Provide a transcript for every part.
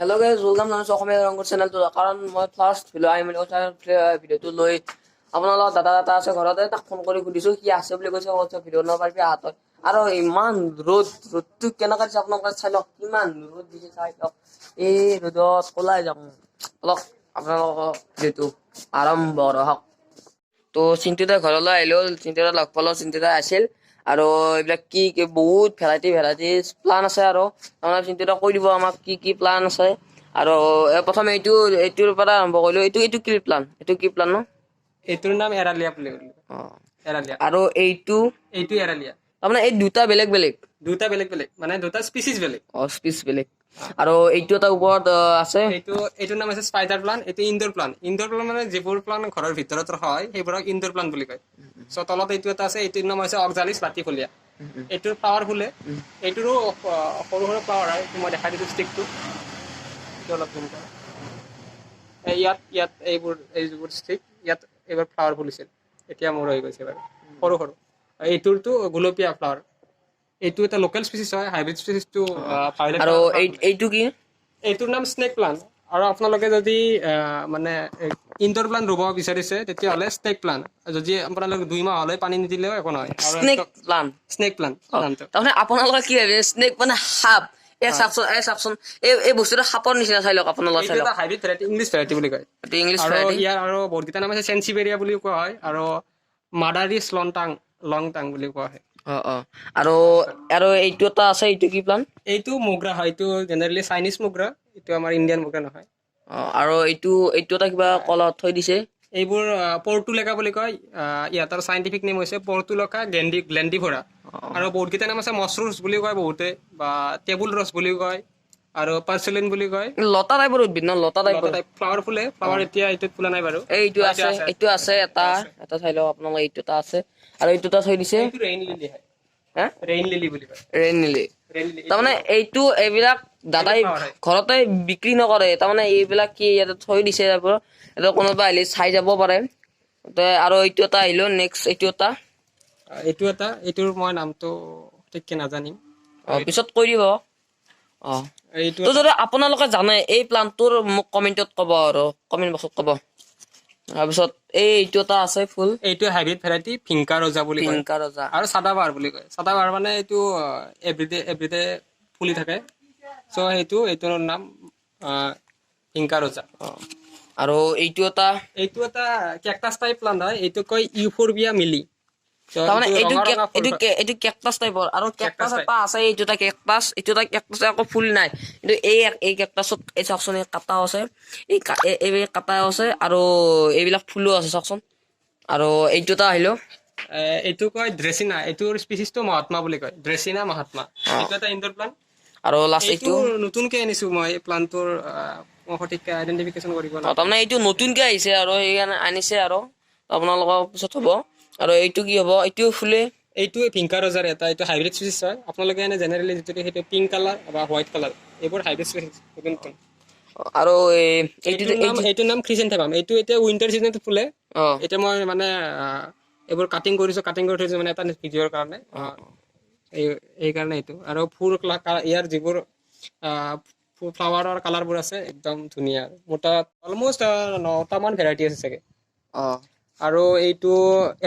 Hello' guys, welcome জনাইছোঁ অসমীয়া ৰংঘৰ চেনেলটো। কাৰণ মই ফাৰ্ষ্ট ভিডিঅ' আহিম বুলি কৈছোঁ, ভিডিঅ'টো লৈ আপোনালোকৰ দাদা এটা আছে ঘৰতে, তাক ফোন কৰি সুধিছোঁ, সি আছে বুলি কৈছে। কৈছে ভিডিঅ' বনাব পাৰিবি হাতত। আৰু ইমান ৰ'দ, ৰ'দটো কেনেকুৱা দিছে আপোনালোকে চাই লওক, কিমান ৰ'দ দিছে চাই লওক। এই ৰ'দত ওলাই যাওঁ অলপ, আপোনালোকৰ ভিডিঅ'টো আৰম্ভ হওক। তো চিন্তুদাৰ ঘৰলৈ আহিলো, চিন্তুদা লগ পালো, চিন্তুদা আছিল। আৰু এইবিলাক কি কি বহুত ভেৰাইটি ভেৰাইটিজ প্লান আছে, আৰু তাৰমানে চিন্তুদা কৈ দিব আমাক কি কি প্লান আছে। আৰু প্ৰথমে এইটোৰ পৰা আৰম্ভ কৰিলো। এইটো কি প্লান? এইটো কি প্লান ন? এইটোৰ নাম এৰালিয়া বুলি কয়। এৰালিয়া। আৰু এইটো? এইটো এৰালিয়া। তাৰমানে এই দুটা বেলেগ বেলেগ? দুটা বেলেগ বেলেগ, মানে দুটা স্পিচিছ বেলেগ। অ, স্পিচ বেলেগ। আৰু এইটো এটা ওপৰত আছে। এইটোৰ নাম হৈছে স্পাইডাৰ প্লান। এইটো ইনডোৰ প্লান। ইনডোৰ প্লান মানে যিবোৰ প্লান ঘৰৰ ভিতৰত ৰখা হয়, সেইবোৰক ইনডোৰ প্লান বুলি কয়। চ' তলত এইটো এটা আছে, এইটোৰ নাম হৈছে অক্সালিছ লাটিফলিয়া। এইটোৰ ফ্লাৱাৰ ফুলে। এইটোৰো সৰু সৰু ফ্লাৱাৰ হয়। এইটো মই দেখাই দিছো ষ্টিকটো। এইটো অলপ জুম কৰা। এই ইয়াত এইবোৰ, এই যিবোৰ ষ্টিক, ইয়াত এইবোৰ ফ্লাৱাৰ ফুলিছিল। এতিয়া মোৰ হৈ গৈছে বাৰু সৰু সৰু। এইটোৰটো গুলপীয়া ফ্লাৱাৰ। এইটো এটা লোকেল স্পিচিছ হয়, হাইব্ৰিড স্পিচিছটো। আৰু এইটো কি? এইটোৰ নাম স্নেক প্লান্ট। আৰু আপোনালোকে যদি মানে ইনডোৰ প্লান্ট ৰুব বিচাৰিছে, তেতিয়াহ'লে স্নেক প্লান্ট, যদি আপোনালোকে 2 মাহ হ'লে পানী নিদিলেও একো নহয়। আৰু স্নেক প্লান? স্নেক প্লান্ট নামটো। তাৰমানে আপোনালোকে কি ভাবে, স্নেক মানে সাপ। এই চাওকচোন, এই বস্তুটো সাপৰ নিচিনা, চাই লওক আপোনালোকে। এইটো চাই লওক। এটা হাইব্ৰিড ভেৰাইটি, ইংলিছ ভেৰাইটি বুলি কয়। এইটো ইংলিছ আৰু ভেৰাইটি। ইয়াৰ আৰু বহুতকেইটা নাম আছে। চেঞ্চিবেৰিয়া বুলিও কোৱা হয় আৰু মাদাৰিছ লং টাং বুলি কোৱা হয়। অ অ আৰু আৰু এইটো এটা আছে, এইটো কি প্লান? এইটো মোগৰা হয়। এইটো জেনেৰেলি চাইনিজ মোগৰা, এইটো আমাৰ ইণ্ডিয়ান মোগৰা নহয়। অ, আৰু এইটো এটা কিবা কলত থৈ দিছে। এইবোৰ পৰ্টুলেকা বুলি কয়। ইয়াতৰ চাইণ্টিফিক নেম হৈছে পৰ্টুলকা গ্লেণ্ডিফৰা। আৰু বহুতকেইটা নাম আছে। মছৰুমছ বুলি কয় বহুতে, বা টেবুল ৰছ বুলিও কয় আৰু পাৰ্চেলিন বুলি কয়। লতা টাইপৰ উদ্ভিদ ন, লতা টাইপৰ? ফ্লাৱাৰ ফুলে। ফ্লাৱাৰ এতিয়া এইটোত ফুলা নাই বাৰু। এইটো আছে, এইটো আছে এটা। এটা চাই লওক আপোনালোকে, এইটো এটা আছে আৰু এইটো এটা থৈ দিছে। এইটো ৰেইন লিলি হয়। হা? ৰেইন লিলি বুলি কয়। Rain lily. Rain lily. তাৰমানে এইটো, এইবিলাক দাদাই flower হয়। ঘৰতে বিক্ৰী নকৰে। তাৰমানে এইবিলাক কি ইয়াতে থৈ দিছে, তাৰপৰা এইটো কোনোবা আহিলে চাই যাব পাৰে। তে আৰু এইটো এটা আহিলো, নেক্সট এইটো এটা। এইটো এটা, এইটোৰ মই নামটো সঠিককে নাজানিম। অ, পিছত কৈ দিব। অ। এইটো তো যদি আপোনালোকে জানে এই প্লান্টটোৰ, মোক কমেণ্টত ক'ব আৰু কমেণ্ট বক্সত ক'ব। তাৰপিছত এইটো এটা আছে ফুল। এইটো হাইব্ৰিড ভেৰাইটি, ভিংকা ৰজা বুলি কয়। পিংকা ৰজা। আৰু চাদাবাহাৰ বুলি কয়। চাদাবাহাৰ মানে এইটো এভৰিডে এভৰিডে ফুলি থাকে। চ' এইটোৰ নাম ভিংকা ৰজা। অ, আৰু এইটো এটা। এইটো এটা কেকটাছ টাইপ প্লান্ট হয়। এইটো কয় ইউফৰবিয়া মিলি। তাৰমানে এইটো কেকটাছ টাইপৰ আৰু কেকটাছ type। এটা আছে। এইটো এটা কেকটাছ, এইটো এটা কেকটাছ, একো ফুল নাই। কিন্তু এই কেকটাছত এই চাওকচোন, এই কাটাও আছে, এই কাটাও আছে আৰু এইবিলাক ফুলো আছে, চাওকচোন। আৰু এইটো এটা আহিলো। এইটো কয় ড্ৰেচিনা। এইটোৰ স্পিচিছটো মহাত্মা বুলি কয়, ড্ৰেচিনা মহাত্মা। এইটো এটা ইনডোৰ প্লান্ট। আৰু লাষ্ট এইটো এইটো। নতুনকে আনিছো মই প্লান্টটোৰ, মই সঠিককে আইডেন্টিফিকেশ্যন কৰিব অ, তাৰমানে এইটো নতুনকে আহিছে আৰু সেইকাৰণে আনিছে আৰু আপোনালোকৰ পিছত হ'ব। আৰু এইটো কি হ'ব? এইটো ফুলে। এইটো ভিংকা ৰজাৰ এটা, এইটো হাইব্ৰিড স্পিচিছ হয়। আপোনালোকে এনে জেনেৰেলি যিটো সেইটো পিংক কালাৰ বা হোৱাইট কালাৰ, এইবোৰ হাইব্ৰিড স্পিচিছ, নতুন নতুন। আৰু এইটো? এইটোৰ নাম খ্ৰিচেন্থেমাম। এইটো এতিয়া উইণ্টাৰ চিজনত ফুলে। এতিয়া মই মানে এইবোৰ কাটিং কৰিছো, কাটিং কৰি থৈছো মানে এটা ভিডিঅ'ৰ কাৰণে। এইকাৰণে এইটো আৰু ফুল, ইয়াৰ যিবোৰ ফ্লাৱাৰৰ কালাৰবোৰ আছে, একদম ধুনীয়া। মোৰ তাত অলমষ্ট 9টামান ভেৰাইটি আছে চাগে। আৰু এইটো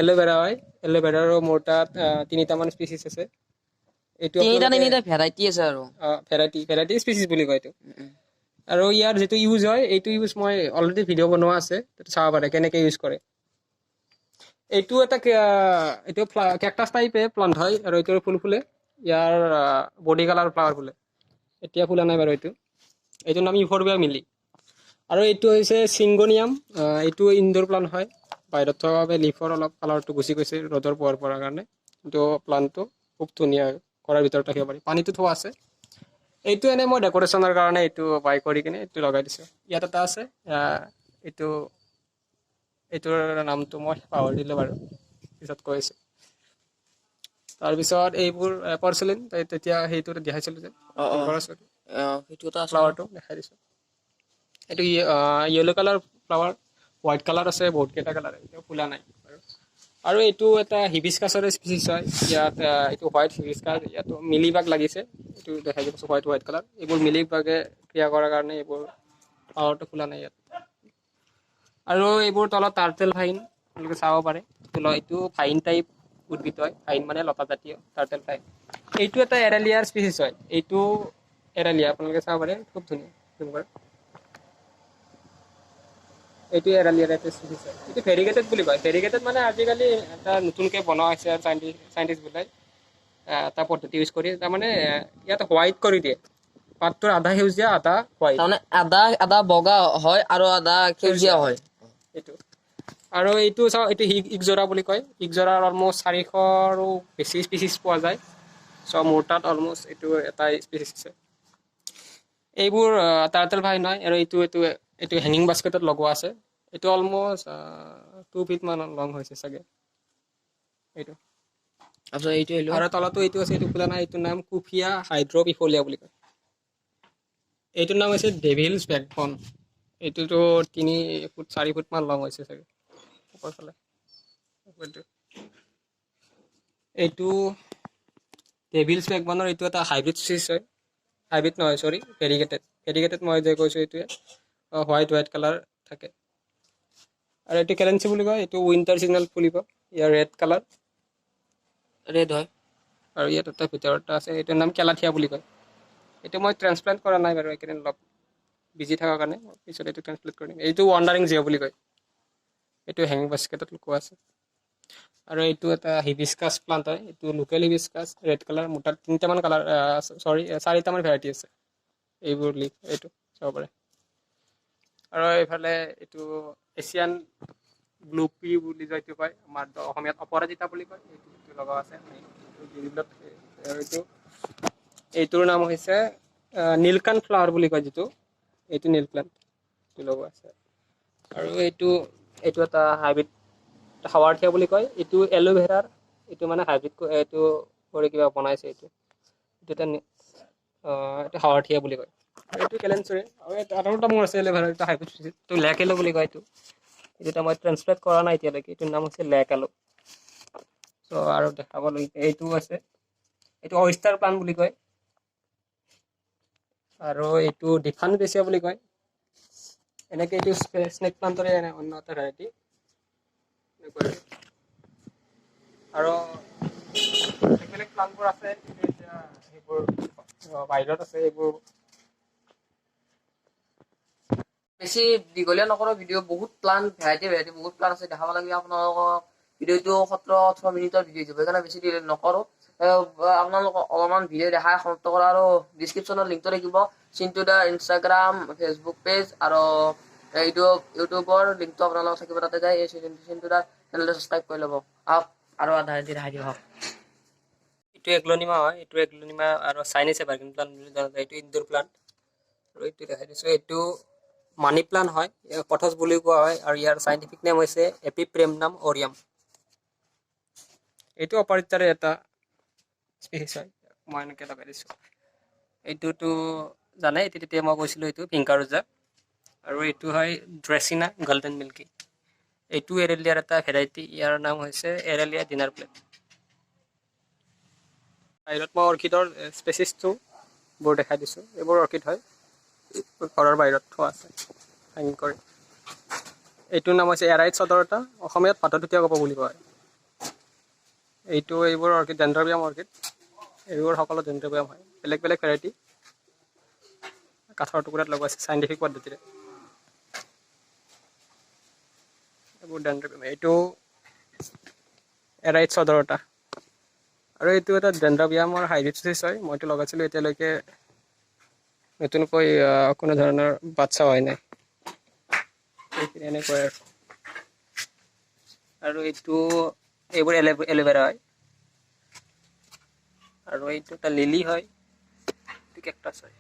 এল'ভেৰা হয়। এল'ভেৰাৰো মোৰ তাত তিনিটামান স্পিচিছ আছে। এইটো তিনিটা তিনিটা ভেৰাইটি আছে আৰু। ভেৰাইটি ভেৰাইটি স্পিচিছ বুলি কয় এইটো। আৰু ইয়াৰ যিটো ইউজ হয়, এইটো ইউজ মই অলৰেডি ভিডিঅ' বনোৱা আছে, তাতে চাব পাৰে কেনেকে ইউজ কৰে। এইটো এটা এইটো কেকটাছ টাইপে প্লান্ট হয় আৰু এইটোৰ ফুল ফুলে। ইয়াৰ বডি কালাৰ ফ্লাৱাৰ ফুলে, এতিয়া ফুলা নাই বাৰু এইটো। এইটোৰ নাম ইউফৰবিয়া মিলি। আৰু এইটো হৈছে চিংগনিয়াম। এইটো ইনডোৰ প্লান্ট হয়। বাহিৰত থোৱাৰ বাবে লিফৰ অলপ কালাৰটো গুচি গৈছে ৰ'দৰ পোহৰ পৰাৰ কাৰণে। কিন্তু প্লান্টটো খুব ধুনীয়া হয়, ঘৰৰ ভিতৰত ৰাখিব পাৰি। পানীটো থোৱা আছে। এইটো এনেই মই ডেক'ৰেশ্যনৰ কাৰণে এইটো বাই কৰি কিনে এইটো লগাই দিছোঁ। ইয়াত এটা আছে, এইটোৰ নামটো মই পাহৰিলোঁ বাৰু, পিছত কৈ আছোঁ। তাৰপিছত এইবোৰ পৰ্চেলিন, তেতিয়া সেইটো দেখাইছিলোঁ যে অ অ ঘৰৰ। অ, সেইটো এটা আছে। ফ্লাৱাৰটো দেখাই দিছোঁ। এইটো yellow' colour flower, white colour আছে, বহুত কেইটা কালাৰ। এতিয়া ফুলা নাই বাৰু। আৰু এইটো এটা হিবিস্কাছৰে স্পিচিছ হয়। ইয়াত এইটো হোৱাইট হিবিস্কাছ, ইয়াত মিলিবাগ লাগিছে, এইটো দেখাই দিছোঁ, হোৱাইট হোৱাইট কালাৰ। এইবোৰ মিলিবাগে ক্ৰিয়া কৰাৰ কাৰণে এইবোৰ ফ্লাৱাৰটো ফুলা নাই ইয়াত। আৰু এইবোৰ তলত টাৰ্টেল ভাইন আপোনালোকে চাব পাৰে। এইটো ভাইন টাইপ উদ্ভিদ হয়, ভাইন মানে লতা জাতীয় টাৰ্টেল ভাইন। এইটো এটা এৰেলিয়াৰ স্পিচিছ হয়, এইটো এৰেলিয়া আপোনালোকে চাব পাৰে, খুব ধুনীয়া। এইটো এৰালিয়াৰ এটা স্পিচিছ হয়। এইটো ভেৰিগেটেড বুলি কয়। ভেৰিগেটেড মানে আজিকালি এটা নতুনকৈ বনোৱা হৈছে আৰু চাইণ্টিষ্ট বোলে এটা পদ্ধতি ইউজ কৰি, তাৰমানে ইয়াত হোৱাইট কৰি দিয়ে, পাতটোৰ আধা সেউজীয়া আধা হোৱাইট, তাৰমানে আধা আধা বগা হয় আৰু আধা সেউজীয়া হয় এইটো। আৰু এইটো চাওঁ, এইটো ইকজৰা বুলি কয়। ইকজৰাৰ অলমষ্ট 400ৰো বেছি স্পিচিছ পোৱা যায়। চ' মোৰ তাত অলমষ্ট এইটো এটা স্পিচিছ আছে। এইবোৰ টাৰ্টেল ভাইন হয়। আৰু এইটো এইটো এইটো হেঙিং বাস্কেটত লগোৱা আছে। এইটো অলমষ্ট 2 ফিট মান লং হৈছে চাগে এইটো। তাৰপিছত এইটো আহিলো। আৰু তলতো এইটো আছে, এইটো খোলা নাই। এইটোৰ নাম কুফিয়া হাইড্ৰপিফলিয়া বুলি কয়। এইটোৰ নাম হৈছে ডেভিলছ বেকবন। এইটোতো 3 ফুট 4 ফুট মান লং হৈছে চাগে ওপৰফালে। এইটো ডেভিলছ বেকবনৰ এইটো এটা হাইব্ৰিড স্পিচিছ হয়। হাইব্ৰিড নহয়, চৰি, ভেৰিগেটেড। ভেৰিগেটেড মই যে কৈছোঁ এইটোৱে হোৱাইট হোৱাইট কালাৰ থাকে। আৰু এইটো কেলেঞ্চি বুলি কয়। এইটো উইণ্টাৰ ছিজনত ফুলিব। ইয়াৰ ৰেড কালাৰ, ৰেড হয়। আৰু ইয়াত এটা ভিতৰত এটা আছে, এইটোৰ নাম কেলাথিয়া বুলি কয়। এইটো মই ট্ৰেন্সপ্লেণ্ট কৰা নাই বাৰু, এইকেইদিন অলপ বিজি থকাৰ কাৰণে, পিছত এইটো ট্ৰেন্সপ্লেণ্ট কৰিম। এইটো ৱাণ্ডাৰিং জিঅ' বুলি কয়। এইটো হেঙিং বাস্কেটত লুকোৱা আছে। আৰু এইটো এটা হিবিস্কাছ প্লাণ্ট হয়। এইটো লোকেল হিবিস্কাছ, ৰেড কালাৰ। মোৰ তাত তিনিটামান কালাৰ, চৰি, চাৰিটামান ভেৰাইটি আছে এইবোৰ লিফ, এইটো চাব পাৰে। আৰু এইফালে এইটো এছিয়ান ব্লু পি বুলি যিটো কয়, আমাৰ অসমীয়াত অপৰাজিতা বুলি কয়, এইটো লগোৱা আছে। আৰু এইটোৰ নাম হৈছে নীলকান্ত ফ্লাৱাৰ বুলি কয় যিটো, এইটো নীলপ্লাণ্ট, এইটো লগোৱা আছে। আৰু এইটো এটা হাইব্ৰিড হাৱাৰ্থিয়া বুলি কয়। এইটো এল'ভেৰাৰ, এইটো মানে হাইব্ৰিড, এইটো কৰি কিবা বনাইছে। এইটো এটা এইটো হাৱাৰ্থিয়া বুলি কয়। এইটো কেলেঞ্চৰে। আৰু আৰু এটা মোৰ আছে এল'ভেৰাৰ, এইটো হাইব্ৰিড, এইটো লেক এলো বুলি কয়। এইটো এটা মই ট্ৰেন্সলেট কৰা নাই এতিয়ালৈকে। এইটোৰ নাম হৈছে লেক এলো। চ' আৰু দেখাব লাগিব, এইটো আছে, এইটো অয়েষ্টাৰ প্লাণ্ট বুলি কয়। আৰু এইটো ডিফান বেচিয়া বুলি কয়। এনেকে এইটো স্নেক প্লাণ্টৰে অন্য এটা ভেৰাইটি। আৰু বেলেগ বেলেগ প্লাণ্টবোৰ আছে, এতিয়া সেইবোৰ বাহিৰত আছে এইবোৰ। বেছি দীঘলীয়া নকৰোঁ ভিডিঅ', বহুত প্লাণ্ট ভেৰাইটি ভেৰাইটি বহুত প্লাণ্ট আছে দেখাব লাগিব আপোনালোকক। ভিডিঅ'টো 17-18 মিনিটৰ ভিডিঅ' যাব, সেইকাৰণে বেছি দীঘলীয়া নকৰোঁ। আপোনালোকক অলপমান ভিডিঅ' দেখাই সমাপ্ত কৰা। আৰু ডিছক্ৰিপশ্যনত লিংকটো থাকিব, চিন্তু দা ইনষ্টাগ্ৰাম, ফেচবুক পেজ আৰু এইটো ইউটিউবৰ লিংকটো আপোনালোকৰ থাকিব, তাতে যাই এই চিন্তু দাৰ চেনেলটো ছাবস্ক্ৰাইব কৰি ল'ব। আহক আৰু আধা দেখাই দিয়ক। এইটো এগ্লনিমা হয়। এইটো এগ্লনিমা আৰু চাইনিজ এভাৰগ্ৰীণ প্লাণ্ট বুলি জনা যায়। এইটো ইনডোৰ প্লাণ্ট। আৰু এইটো দেখাই দিছোঁ, এইটো মানি প্লাণ্ট হয়, পথচ বুলিও কোৱা হয়। আৰু ইয়াৰ চাইণ্টিফিক নেম হৈছে এপিপ্ৰেমনাম অৰিয়াম। এইটো অপৰাজিতাৰে এটা স্পেচিছ হয়, মই এনেকৈ লগাই দিছোঁ। এইটোতো জানে, এইটো তেতিয়া মই কৈছিলোঁ, এইটো ভিংকাৰোজা। আৰু এইটো হয় ড্ৰেচিনা গল্ডেন মিল্কি। এইটো এৰেলিয়াৰ এটা ভেৰাইটি, ইয়াৰ নাম হৈছে এৰেলিয়া ডিনাৰ প্লেট। বাহিৰত মই অৰ্কিডৰ স্পেচিছটো বোৰ দেখাই দিছোঁ। এইবোৰ অৰ্কিড হয়, ঘৰৰ বাহিৰত থোৱা আছে হেঙিং কৰি। এইটোৰ নাম হৈছে এৰাইট চদৰতা, অসমীয়াত পাতধুতীয়া কপৌ বুলি কয়। এইবোৰ অৰ্কিড ডেণ্ড্ৰবিয়াম অৰ্কিড। এইবোৰ সকলো ডেণ্ড্ৰবিয়াম হয়, বেলেগ বেলেগ ভেৰাইটি। কাঠৰ টুকুৰাত লগোৱা আছে চাইণ্টিফিক পদ্ধতিৰে। এইবোৰ ডেণ্ড্ৰবিয়াম। এইটো এৰাইট চদৰতা। আৰু এইটো এটা ডেণ্ড্ৰবিয়ামৰ হাইব্ৰিড স্পেচিছ হয়। মইতো লগাইছিলোঁ, এতিয়ালৈকে নতুনকৈ কোনো ধৰণৰ বাচ্ছা হোৱাই নাই। এইখিনি এনেকুৱাই আৰু। আৰু এইবোৰ এলোভেৰা হয়। আৰু এইটো এটা লিলি হয়, এইটো কেকটাছ হয়।